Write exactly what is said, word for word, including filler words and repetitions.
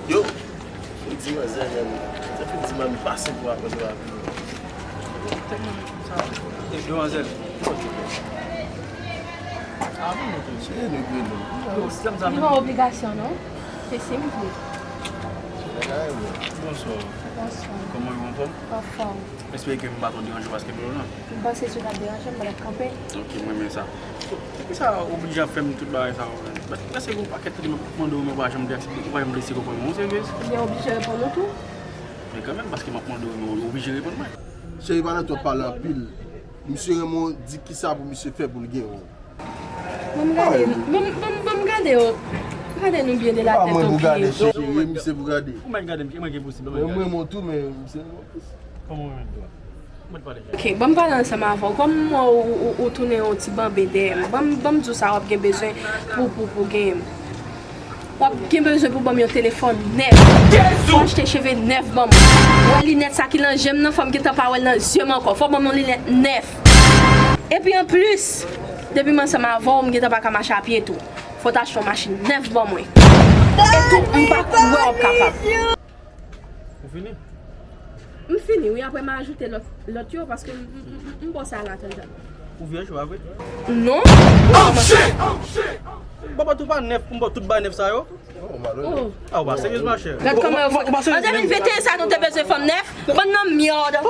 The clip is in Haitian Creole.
Yo, fè di manzè, men. Sa fè di manmi pase pou apre sa. Demwazèl. Avan nou tou. Se nou gwe nou. Yo, sèm sa. Li pa obligasyon, non. Se si m vle. Bonswa. Bonswa. Kòman w ye, anfòm? Anfòm. Espere ke m pa twò deranje w paske m lò la. M panse si w t ap deranje m, mwen t ap kanpe. Ok, mwen renmen sa. So, poukisa w oblije ap fè m tout bagay sa yo? Paske gen yon pakèt kote m ap mande w, men w pa janm, ou pa janm vle ese reponn mwen, w serye? Ebyen, oblije reponn ou tou. Men kanmenm, paske m ap mande w, men w oblije reponn mwen. Cheri, pa nan twòp pale anpil. Misye renmen w, di kisa pou misye fè pou l gen w. Ban m gade, ban m, ban m, ban m gade yo. Gade nou byen de la tèt o pye. Cheri, misye pou gade. Ou mèt gade m, ki mwen ki posib, ban m gade. Mwen, mwen tou, men misye. Kòman w renmen dwa? Ou mèt pale. Ok, ban m pale ansanm avè w. Kòm m wè w, ou, ou, ou tounen yon ti banben dèyè m. Ban m, ban m di w sa w ap gen bezwen pou, pou, pou genyen m. W ap gen bezwen pou ban m yon telefòn nèf. Fò w achte cheve nèf ban m. Ou wè linèt sa ki nan je m nan, fò m gentan pa wè l nan zye m ankò. Fò w ban m yon linèt nèf. Epi anplis, depi m ansanm avè w, m gentan pa ka mache a pye tou. Fò w ta achte yon machin nèf ban mwen. E tou, m pa kwè w ap kapab. Ou fini? M fini, wi. Apre, m a ajoute lòt, lòt yo, paske m, m, m, m, m bò sa la, tann, tann. Ou vyèj, ou pa vre? Non. Oh, shit! Oh, shit! M pa ba tou pa nèf, m ba tout bay nèf sa yo. Oh, malonèt. Oh. Ah, ou pa serye, ma chère. Gad kòman yo fè. An de mil venteyen sa, nou te bezwen fanm nèf? Bann nan mèd.